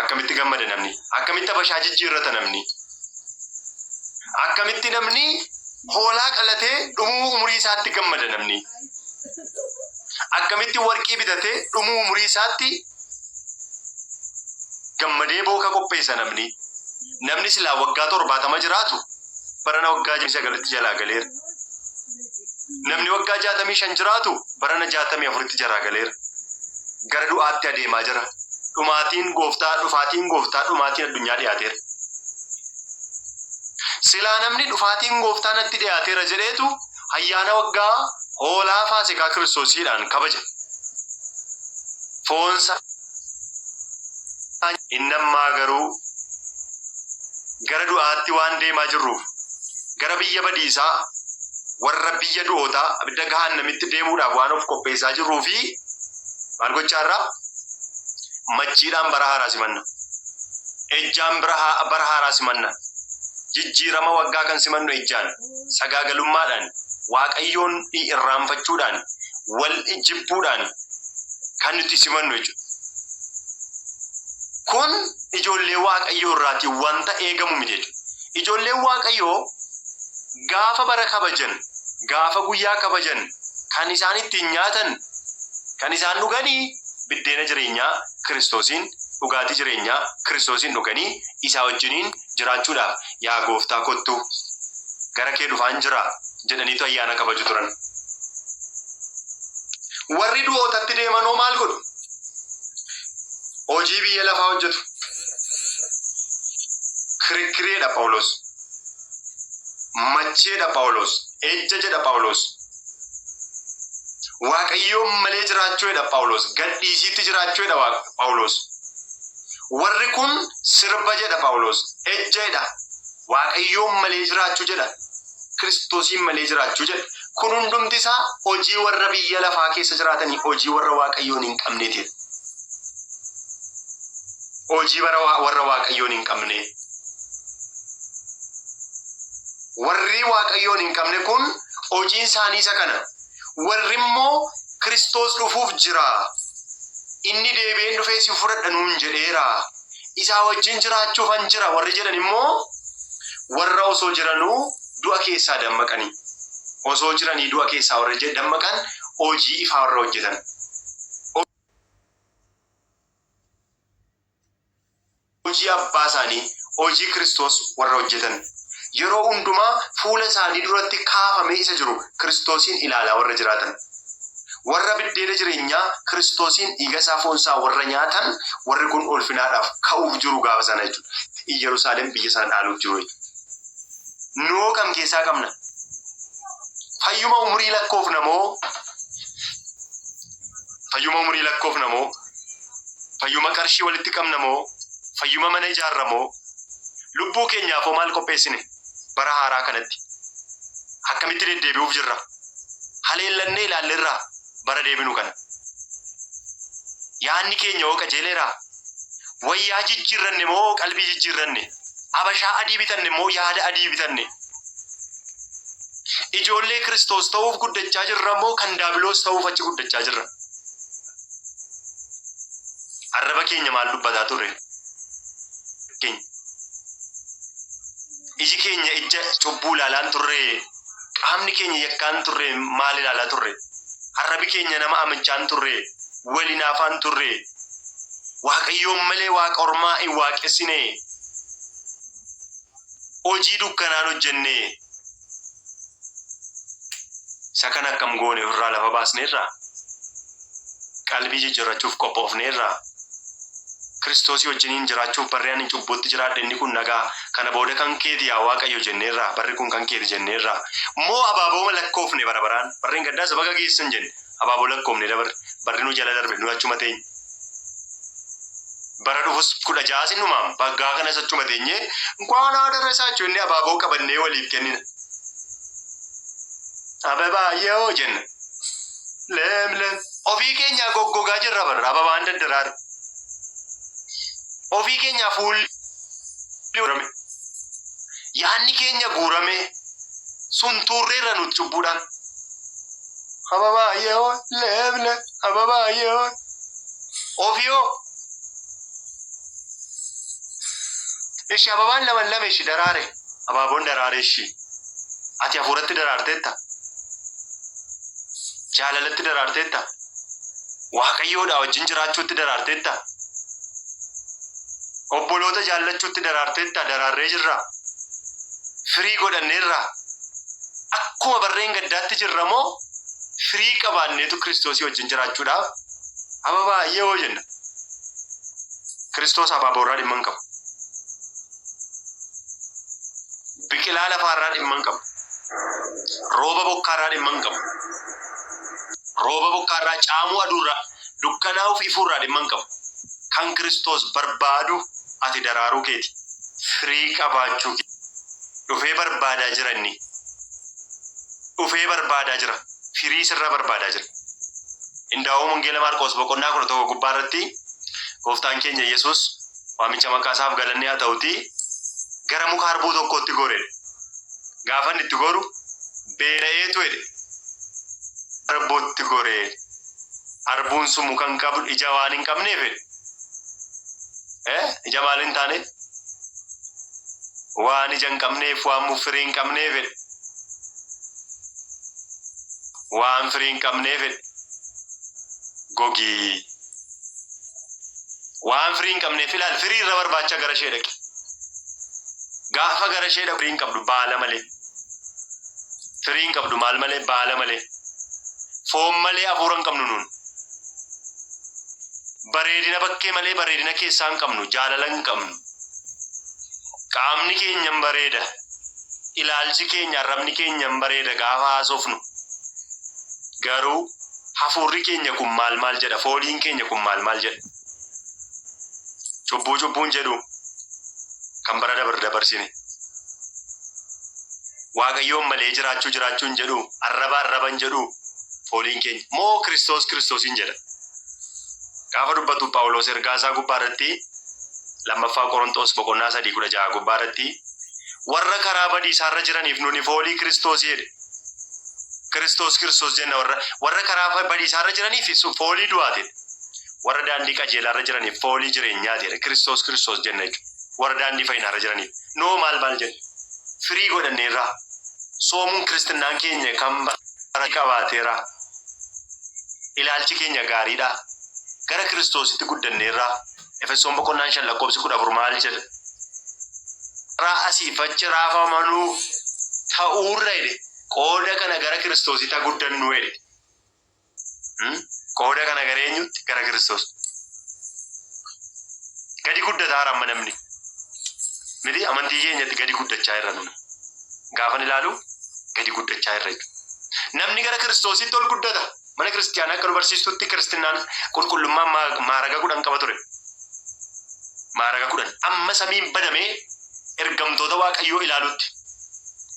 Akkamitti gammada namni? Akkamitti habashaa jijjiirrata namni? Akkamitti namni hoolaa qalatee dhumuu umurii isaatti gammada namni? Akkamitti warqii bitatee dhumuu umurii isaatti gammadee booka qopheessa namni? Namni silaa waggaa 70 jiraatu barana waggaa 69tti jalaa galeera. Namni waggaa 65 jiraatu barana 64tti jalaa galeera. Gara du'aatti adeemaa jira. Dhumaatiin gooftaa, dhufaatiin gooftaa, dhumaatiin addunyaa dhiyaateera. Silaa namni dhufaatiin gooftaa natti dhiyaateera jedheetu ayyaana waggaa hoolaa faasikaa Kiristoosiidhaan kabaja. Foonsaa inni ammaa garuu gara du'aatti waan deemaa jirruuf gara biyya badiisaa warra biyya du'ootaa abidda gahaannamitti deemuudhaaf waan of qopheessaa jirruu fi maal gochaa irraa machiidhaan bara haaraa simanna. Ejjaan bara haaraa simanna. Jijjiirama waggaa kan simannu ejjaan, sagaagalummaadhaan, Waaqayyoon irraanfachuudhaan, wal jibbuudhaan kan nuti simannu jechuudha. Kun ijoollee Waaqayyoo irraatii wanta eegamu miti jechuudha. Ijoolleen Waaqayyoo gaafa bara kabajan, gaafa guyyaa kabajan kan isaan ittiin nyaatan, kan isaan dhuganii biddeena jireenyaa Kiristoosiin, dhugaatii jireenyaa Kiristoosiin dhuganii isaa wajjiniin jiraachuudhaaf yaa gooftaa kottu gara kee dhufaan jira jedhaniitu ayyaana kabaju turan. Warri du'ootatti deemanoo maal godhu? Hojii biyya lafaa hojjetu. Kirikkireedha Phaawulos. Macheedha Phaawulos. Ejja jedha Phaawulos. Waaqayyoon malee jiraachuu jedha Phaawulos. Gadhiisiitti jiraachuu jedha Phaawulos. Warri kun sirba jedha Phaawulos. Ejja jedha. Waaqayyoon malee jiraachuu jedha. Kiristoosiin malee jiraachuu jedha. Kun hundumti isaa hojii warra biyya lafaa keessa jiraatanii hojii warra Waaqayyoon hin qabneeti. Hojii bara warra Waaqayyoon hin qabne. Warri Waaqayyoon hin qabne kun hojiin isaanii isa kana. Warri immoo Kiristoos dhufuuf jira. Inni deebi'een dhufee isin fudhadha nuun jedheera. Isaa wajjin jiraachuufan jira warri jedhan immoo warra osoo jiranuu du'a keessaa dammaqanii. Osoo jiranii du'a keessaa warra dammaqan hojii ifaa warra hojjetan. Hojii abbaa isaanii, hojii Kiristoos warra hojjetan. Yeroo hundumaa fuula isaanii duratti kaafamee isa jiru Kiristoosiin ilaalaa warra jiraatan. Warra biddeena jireenyaa Kiristoosiin dhiiga isaa foon isaa warra nyaatan warri kun ulfinaadhaaf ka'uuf jiru gaafa sana jechuudha. Iyyerusaalem biyya sana dhaaluuf jiru jechuudha. Noo kam keessaa qabna? Fayyuma umurii lakkoofna moo? Fayyuma umurii lakkoofna moo? Fayyuma qarshii walitti qabna moo? Fayyuma mana ijaarra moo? Lubbuu keenyaaf hoo maal qopheessine? Bara haaraa kanatti akkamitti deddeebi'uuf jirra? Haleellannee ilaalleerraa bara deebinu kana? Yaanni keenya hoo qajeeleeraa? Wayyaa jijjiirranne moo qalbii jijjiirranne? Abashaa adii bitanne moo yaada adii bitanne? Ijoollee Kiristoos ta'uuf guddachaa jirra moo kan Daabiloos ta'uuf achi guddachaa jirra? Arraba keenya maal dubbataa turre? Keenya. Iji keenya ija cubbuu ilaalaan turre? Qaamni keenya yakkaan turre maal ilaalaa turre? Arrabi keenya nama amachaan turre? Wal hinaafaan turre? Waaqayyoon malee waaqa ormaa hin waaqessine? Hojii dukkanaan hojjenne? Isa kana akkam goone ofirraa lafa baasneerraa? Qalbii jijjiirrachuuf qophoofneerraa? Kiristoosii wajjiniin jiraachuuf barri ani cubbuutti jiraadhe inni kun nagaa kana booda kan keeti yaa Waaqayyo jenneerraa? Barri kun kan keeti jenneerraa? Moo abaabooma lakkoofne bara baraan? Barreen gaddaas baga geessan jenne abaaboo lakkoofne dabarre. Barri nu jala darbe nu achuma teenye. Bara dhufus 16s hin dhumaam baggaa kanas achuma teenyee እንኳን አደረሳችሁ jennee abaaboo qabannee waliif kennina. Ababaayyoo jenna. Leem leem. Ofii keenyaa goggogaa jirra barra ababaan daddaraara. Ofii keenyaa fuulli guurame. Yaanni keenya guurame suntuurreerra nuti cubbuudhaan. Ababaayyoo leem leem ababaayyoo. Ofii hoo? Ishi ababaan lama lame ishi daraare. Abaaboon daraare ishi. Ati hafuuratti daraarteetta. Jaalalatti daraarteetta. Waaqayyoodhaa wajjin jiraachuutti daraarteetta. Obboloota jaallachuutti daraarteetta. Daraarree jirra. Firii godhanneerra. Akkuma barreen gaddaatti jirra moo firii qabaanneetu Kiristoosii wajjin jiraachuudhaaf ababaa yoo jenna. Kiristoos abaaboorraa dhimma hin qabu. Biqilaa lafaarraa dhimma hin qabu. Rooba bokkaarraa dhimma hin qabu. Rooba bokkaarraa, caamuu aduurraa, dukkanaa'uuf ifuurraa dhimma hin qabu. Kan Kiristoos barbaadu ati daraaruu keeti. Firii qabaachuu keeti. Dhufee barbaadaa jira inni. Dhufee barbaadaa jira. Firii sirraa barbaadaa jira. Indaa'uu Wangeela Maarqos boqonnaa 11 gubbaa irratti gooftaan keenya Yesuus waamicha maqaa isaaf galanni haa ta'uti gara muka harbuu tokkootti gore. Gaafa inni itti goru beela'eetu jedhe. Harbuutti gore. Harbuun sun muka hin qabu, ija waan hin qabneef jedhe. Ija maal hin taaneef? Waan ija hin qabneef, waan firii hin qabneef jedhe. Waan firii hin qabneef jedhe. Gogii. Waan firii hin qabneef ilaali, firii irra barbaacha gara ishee dhaqi. Gaafa gara ishee dhaqu firii hin qabdu baala malee. Firii hin qabdu maal malee? Baala malee. Foon malee hafuura hin qabnu nuun. Bareedina bakkee malee bareedina keessaa hin qabnu, jaalala hin qabnu. Qaamni keenya hin bareeda. Ilaalchi keenya, arrabni keenya hin bareeda gaafa haasofnu. Garuu hafuurri keenya kun maal maal jedha? Fooliin keenya kun maal maal jedha? Cubbuu cubbuun jedhu kan bara dabar dabarsine. Waaqayyoon malee jiraachuu jiraachuun jedhu, arraba arraban jedhu fooliin keenya. Moo Kiristoos Kiristoosiin jedha. Gaafa dubbatu Phaawulos ergaa isaa gubbaa irratti lammaffaa Qorontos boqonnaa 3:16 gubbaa irratti warra karaa badiisaarra jiraniif nuni foolii Kiristoosii jedhe. Kiristoos Kiristoos jenna warra karaa badiisaarra jiraniif foolii du'aati. Warra daandii qajeelaarra jiraniif foolii jireenyaati jedhe. Kiristoos Kiristoos jenna jechuudha. Warra daandii fayyinaarra jiraniif. Noo maal maal jenna? Firii godhanneerraa. Soomuun kiristinnaan keenya kan bara qabaateera. Ilaalchi keenya gaariidha. Gara Kiristoositti guddanneerraa. Efesoon boqonnaan 5 lakkoofsi 14 maal jedha? Raa asiif achi raafamanuu ta'uurra jedhe qooda kana gara Kiristoositti haa guddannu jedhe. Qooda kana gara eenyutti? Gara Kiristoos. Gadi guddataa jira amma namni. Miti amantii keenyatti gadi guddachaa jirra nuni. Gaafan ilaalu gadi guddachaa jirra jechuudha. Namni gara Kiristoositti ol guddata. Mana kiristiyaanaa akka nu barsiistutti kiristinnaan qulqullummaan maaraga 10 qaba ture. Maaraga 10. Amma samiin banamee ergamtoota Waaqayyoo ilaalutti.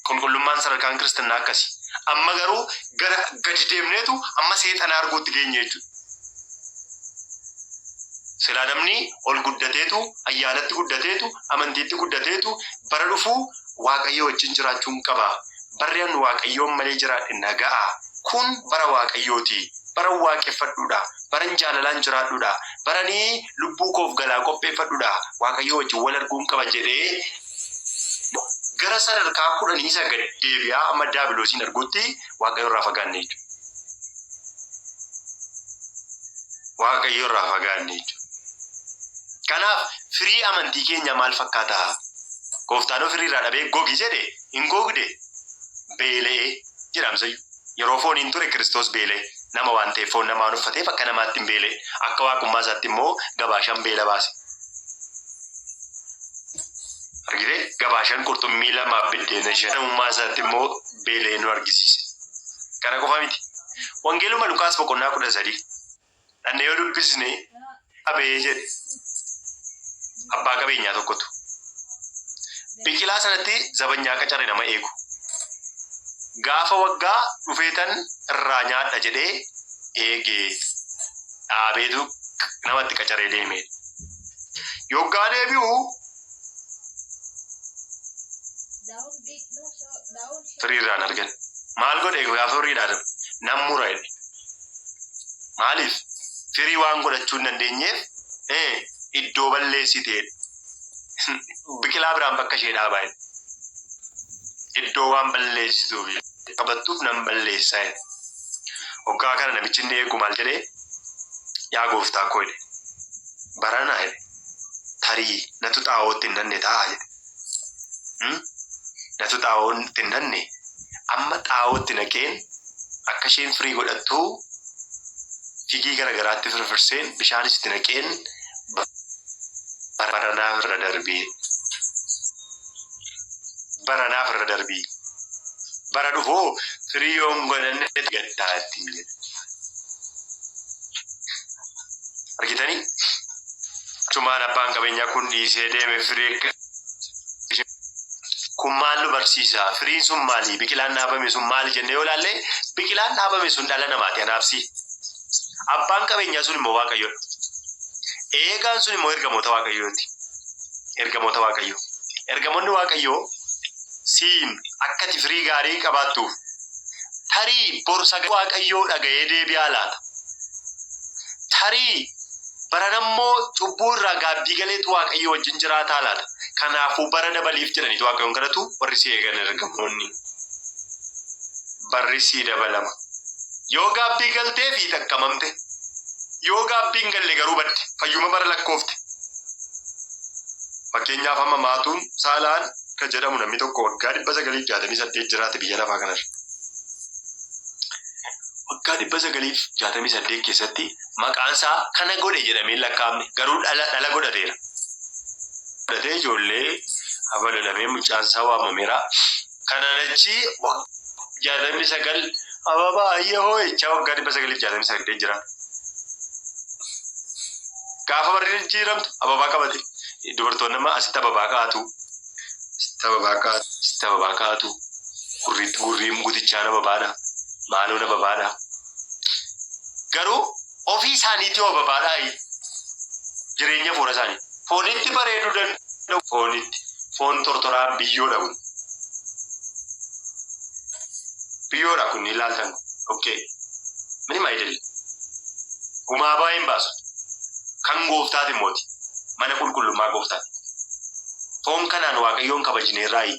Qulqullummaan sadarkaan kiristinnaa akkasi. Amma garuu gara gadi deemneetu amma seexana arguutti geenye jechuudha. Silaa namni ol guddateetu, ayyaanatti guddateetu, amantiitti guddateetu bara dhufuu Waaqayyo wajjin jiraachuun qaba. Barri an Waaqayyoon malee jiraadhe na ga'a. Kun bara Waaqayyooti. Baran waaqeffadhuudha. Baran jaalalaan jiraadhuudha. Baranii lubbuu koof galaa qopheeffadhuudha. Waaqayyoo wajjin wal arguun qaba jedhee gara sadarkaa kudhanii isa gad deebi'aa amma daabiloosiin arguutti Waaqayyo irraa fagaanne jechuudha. Waaqayyo irraa fagaanne jechuudha. Kanaaf firii amantii keenyaa maal fakkaata? Gooftaanoo firii irraa dhabee gogi jedhe hin gogde, beela'ee jedha amsayyuu. Yeroo fooniin ture Kiristoos beela'e. Nama waan ta'eef foon namaa waan uffateef akka namaatti hin beela'e. Akka waaqummaa isaatti immoo gabaashan beela baase. Argitee? Gabaashan qurxummii lamaaf biddeena shan. Namummaa isaatti immoo beela'ee nu argisiise. Kana qofa miti. Wangeeluma Luqaas boqonnaa 13. Dhannee yoo dubbisne qabee jedhe. Abbaa qabeenyaa tokkotu. Biqilaa sanatti zabanyaa qacare nama eegu. Gaafa waggaa dhufeetan irraa nyaadha jedhee eegee dhaabeetu namatti qacaree deeme. Yoggaa deebi'u firii irraa hin argan. Maal godhe gaafa firii dhaadame? Nan mura jedhe. Maaliif? Firii waan godhachuu hin dandeenyeef iddoo balleessite jedhe. Biqilaa biraan bakka ishee dhaabaa jedhe. Iddoo waan balleessituuf qabattuuf nan balleessaa jedhe. Hoggaa kana namichi inni eegu maal jedhee yaa gooftaa koo jedhe. Barana jedhe. Tarii natu xaa'ootti hin nanne ta'a jedhe. Natu xaa'ootti hin nanne amma xaa'ootti naqeen akka isheen firii godhattuu figii garagaraatti firfirseen bishaanis itti naqeen baranaaf irra darbii. Baranaaf irra darbii. Bara dhufuu firii yoon godhanne gattaa ittiin jedhe. Argitanii? Achumaan abbaan qabeenyaa kun dhiisee deeme firii akka kun maal nu barsiisa? Firiin sun maali? Biqilaan dhaabame sun maali jennee yoo ilaalle biqilaan dhaabame sun dhala namaati anaafsi. Abbaan qabeenyaa sun immoo Waaqayyoodha. Eegaan sun immoo ergamoota Waaqayyooti. Ergamoota Waaqayyoo. Ergamoonni Waaqayyoo siin akka ati firii gaarii qabaattuuf tarii bor sagalee Waaqayyoo dhaga'ee deebi'aa laata? Tarii baranammoo cubbuu irraa gaabbii galeetu Waaqayyoo wajjin jiraataa laata? Kanaafuu bara dabaliif jedhaniitu Waaqayyoon kadhatu warri si eegan ergamoonni. Barri sii dabalama. Yoo gaabbii galtee fi xaqqamamte. Yoo gaabbii hin galle garuu badde. Fayyuma bara lakkoofte. Fakkeenyaaf amma maatuun saalaan kan jedhamu namni tokko waggaa 968 jiraate biyya lafaa kanarra. Waggaa 968 keessatti maqaan isaa kana godhe jedhamee hin lakkaa'amne garuu dhala dhala godhateera. Godhatee ijoollee abalodhamee mucaan isaa waamameera. Kanaan achi 69 ababaa ayyahoo jechaa waggaa 968 jiraata. Gaafa barri jijjiiramtu ababaa qabate dubartoonni amma asitti ababaa kaa'atu. Asitti ababaa kaa'atu. Asitti ababaa kaa'atu. Gurriitti gurriin gutichaan ababaadha. Maaloon ababaadha. Garuu ofii isaaniitii ababaadhaa jireenya fuula isaanii. Foonitti bareeduu danda'u. Foonitti. Foon tortoraan biyyoodha kun. Biyyoodha kun ni ilaaltan kun. Okay. Minim አይደለም. Gumaa baay'een baasu. Kan gooftaati immooti. Mana qulqullummaa gooftaati. Foon kanaan Waaqayyoon kabajneerraayi.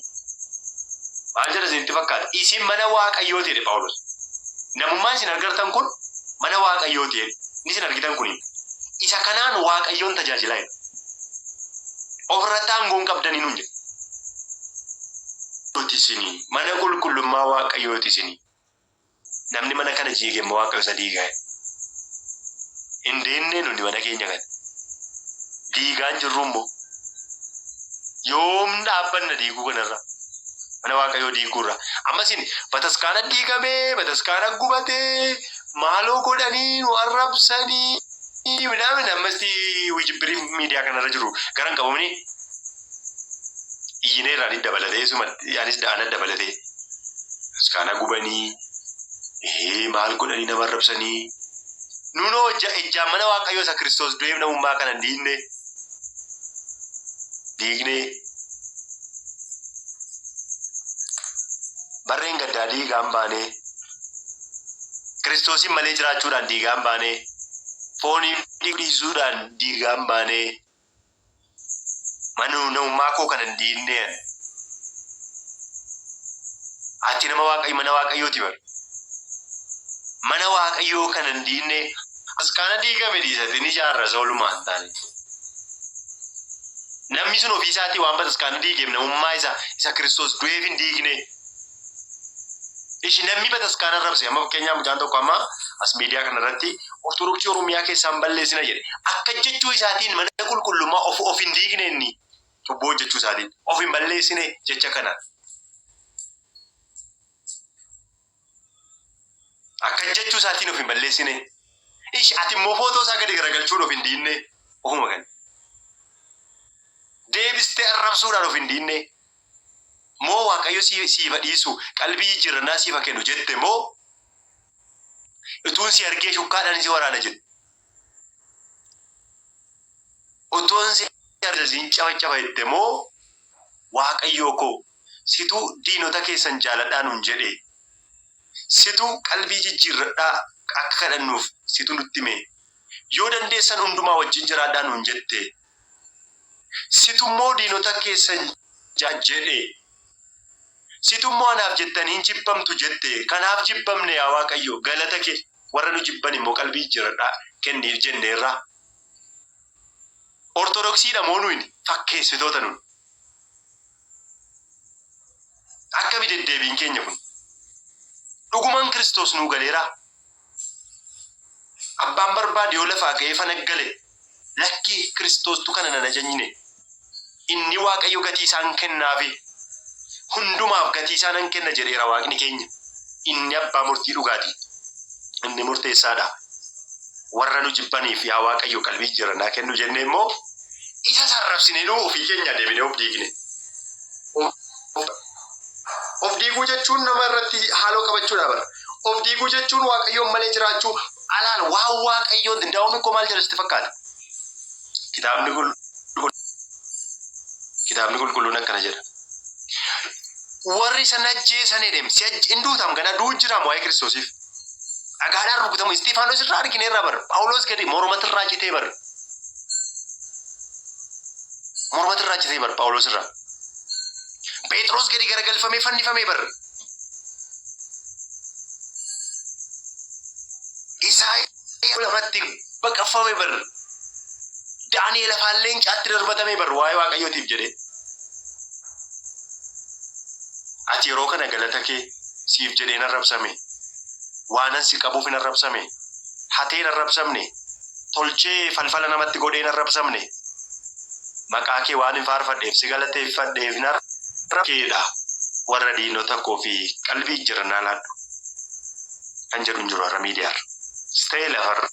Maal jedha isinitti fakkaata? Isin mana Waaqayyooti jedhe Phaawulos. Namummaan isin argartan kun mana Waaqayyooti jedhe. Inni isin argitan kun isa kanaan Waaqayyoon tajaajilaa jedhe. Ofirratti aangoon qabdanii nuun jedhe. Isinii mana qulqullummaa Waaqayyooti isinii. Namni mana kana jiige immoo Waaqayyo isa diigaa jedhe. Hin deemnee nuni mana keenya kana. Diigaan jirru immoo yoom dhaabbanna diiguu kanarra? Mana Waaqayyoo diiguurra. Amma isin bataskaana diigamee, bataskaana gubatee, maaloo godhanii nu arrabsanii midhaan ammas wijibbiriin miidiyaa kanarra jiru garan qabamni iyyineerra ani dabalatee suma anis ana dabalatee bataskaana gubanii maal godhanii nama arrabsanii nunoo ejjaan mana Waaqayyoo isa Kiristoos du'eef namummaa kana hin diigne diignee barreen gaddaa diigaan baanee Kiristoosin malee jiraachuudhaan diigaan baanee fooniif dhiisuudhaan diigaan baanee mana namummaa koo kana hin diigne ani. Ati nama Waaqayyo mana Waaqayyooti bar. Mana Waaqayyoo kana hin diigne bataskaana diigame dhiisatti ni ijaarra isa olumaa hin taane. Namni sun ofii isaatii waan bataskaana diigeef namummaa isa isa Kiristoos du'eef hin diigne. Ishi namni bataskaana arrabse amma fakkeenyaaf mucaan tokko amma as miidiyaa kanarratti Ortodoksii Oromiyaa keessaan balleessina jedhe. Akka jechuu isaatiin mana qulqullummaa of of hin diigne inni cubbuu hojjechuu isaatiin of hin balleessine jecha kana. Akka jechuu isaatiin of hin balleessine. Ishi ati immoo footoo isaa gadi garagalchuun of hin diinne ofuma kan. Deebistee arrabsuudhaan of hin diinne. Moo Waaqayyo siif dhiisu qalbii jijjiirrannaa siif haa kennu jette moo utuun si argee shukkaadhaan si waraana jette. Utuun si argee siin cafacafa jette moo Waaqayyoo koo situ diinota keessan jaaladhaa nuun jedhe. Situ qalbii jijjiirradhaa akka kadhannuuf situ nutti hime. Yoo dandeessan hundumaa wajjin jiraadhaa nuun jette. Sitummoo diinota keessan jedhe. Sitummoo anaaf jettanii hin jibbamtu jette. Kanaaf jibbamne, yaa Waaqayyo, galata kee. Warra nu jibban immoo qalbii jijjiirradhaa kenniif jenneerraa. Ortodoksiidha moo nuyi fakkeessitoota nun? Akkami deddeebiin keenya kun? Dhugumaan Kiristoos nuu galeeraa? Abbaan barbaade yoo lafaa ka'ee fanaggale, lakkii, Kiristoostu kana nan ajajne. Inni Waaqayyo gatii isaan kennaafi. Hundumaaf gatii isaa nan kenna jedheera Waaqni keenya. Inni abbaa murtii dhugaati. Inni murteessaadha. Warra nu jibbaniif, yaa Waaqayyo, qalbii jijjiirannaa kennu jennee immoo isa sarrabsinee nu ofii keenya deebinee of diigne. Of diiguu jechuun nama irratti haaloo qabachuudha bara. Of diiguu jechuun Waaqayyoon malee jiraachuu alaan waan Waaqayyoon daa'umni koo maal jedha sitti fakkaata? Kitaabni qulqulluun akkana jedha. Warri isa ajjeesan jedhem si hin duutam gana duu jiraam waa'ee Kiristoosiif. Dhagaadhaan rukutamu Istifaanos irraa argineerra bara. Phaawulos gadi mormatirraa citee bara. Mormatirraa citee bara Phaawulos irraa. Phexros gadi garagalfamee fannifamee bara. Isaa lafatti baqaffame bara. Daani'el afaan leencaatti darbatame bara waa'ee Waaqayyootiif jedhee. Ati yeroo kana galata kee, siif jedheen arrabsame. Waanan si qabuuf hin arrabsame. Hateen arrabsamne. Tolchee falfala namatti godheen arrabsamne. Maqaa kee waan hin faarfadheef, si galateeffadheef hin arrabkeedha. Warra diinota koo fi qalbii jijjiirannaa laadhu. Kan jedhu hin jiru har'a miidiyaarra. Stay lafarra.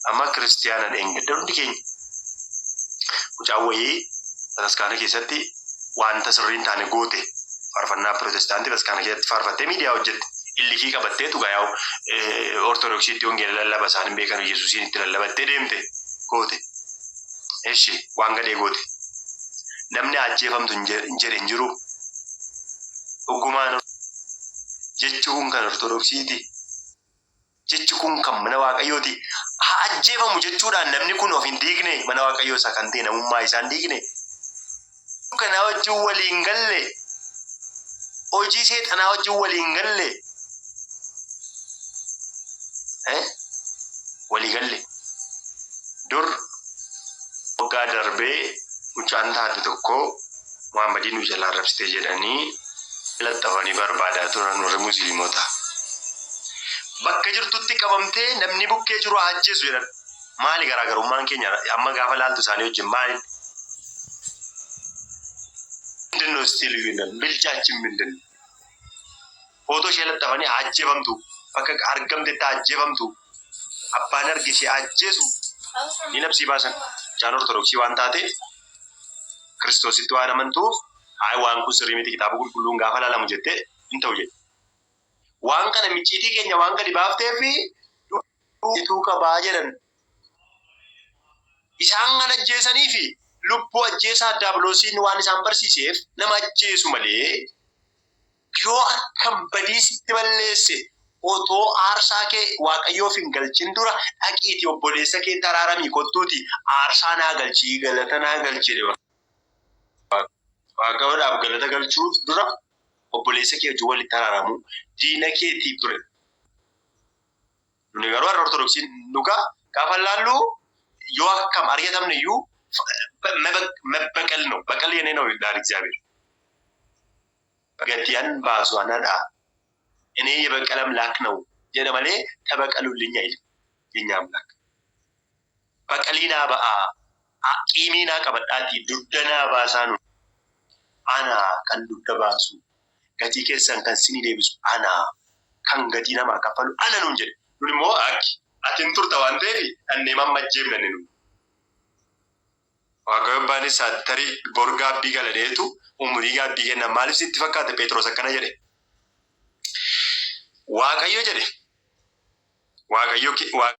Amma kiristiyaana dheengadda hundi keenya. Mucaan wayii bataskaana keessatti wanta sirrii hin taane goote, faarfannaa pirootestaantii bataskaana keessatti faarfattee miidiyaa hojjette. Illikii qabatteetu gayaa'u Ortodoksiitti wangeela lallaba isaan hin beekan, Yesuusiin itti lallabattee deemte goote. Eshi, waan gadhee goote. Namni ajjeefamtu hin jedhe hin jiru. Dhugumaan jechi kun kan Ortodoksiiti. Jechi kun kan mana Waaqayyooti. Haa ajjeefamu jechuudhaan namni kun of hin diigne, mana Waaqayyoo isaa kan ta'e namummaa isaa hin diigne. Kanaa wajjin waliin galle, hojii seexanaa wajjin waliin galle, walii galle. Dur waggaa darbee mucaan taate tokko Muhammadii nu jalaa arrabsite jedhanii laxxafanii barbaadaa turan warri Musliimota. Bakka jirtutti qabamtee namni bukkee jiru haa ajjeesu jedhan. Maali garaagarummaan keenya amma gaafa laaltu isaanii wajjin maali? ምንድን ነው እስቲ ልዩነት ብልጫችን ምንድን ነው? Footoo ishee laxxafanii haa ajjeefamtu, bakka argamtetti haa ajjeefamtu, abbaan arge ishee ajjeesu ni labsii baasan. Mucaan Ortodoksii waan taateef, Kiristoositti waan amantuuf, hayi, waan kun sirrii miti, kitaaba qulqulluun gaafa laalamu jettee hin ta'u jedhe. Waan kana micciitii keenya waan gadi baaftee fi ituu qabaa jedhan. Isaan kan ajjeesanii fi lubbuu ajjeesaa Daabiloosiin waan isaan barsiiseef nama ajjeesu malee, yoo akkam badiisitti balleesse otoo aarsaa kee Waaqayyoof hin galchin dura dhaqiitii obboleessa kee taraaramii kottuuti aarsaa naa galchii, galata naa galchi jedhe. Waaqayyoodhaaf galata galchuuf dura obboleessa kee wajjin walitti araaramuu diina keetiif ture. Nuni garuu har'a Ortodoksiin dhugaa gaafa laallu yoo akkam ari'atamne iyyuu መበቀል ነው። በቀል የኔ ነው ይላል እግዚአብሔር። Gatii an baasu anadha. እኔ የበቀል አምላክ ነው jedha malee ተበቀሉልኝ አይልም የኛ አምላክ። Baqalii naa ba'aa, qiimii naa qabadhaatii dugda naa baasaa, nu ana kan dugda baasu, gatii keessan kan sinii deebisu ana, kan gatii namaa kaffalu ana nuun jedhe. Nun immoo akki ati hin turta waan ta'eef dhannee mammajjeemna nu. Waaqayyo abbaanis tarii bor gaabbii galadeetu umurii gaabbii kenna. Maaliif sitti fakkaate Phexros akkana jedhe? Waaqayyo jedhe. Waaqayyo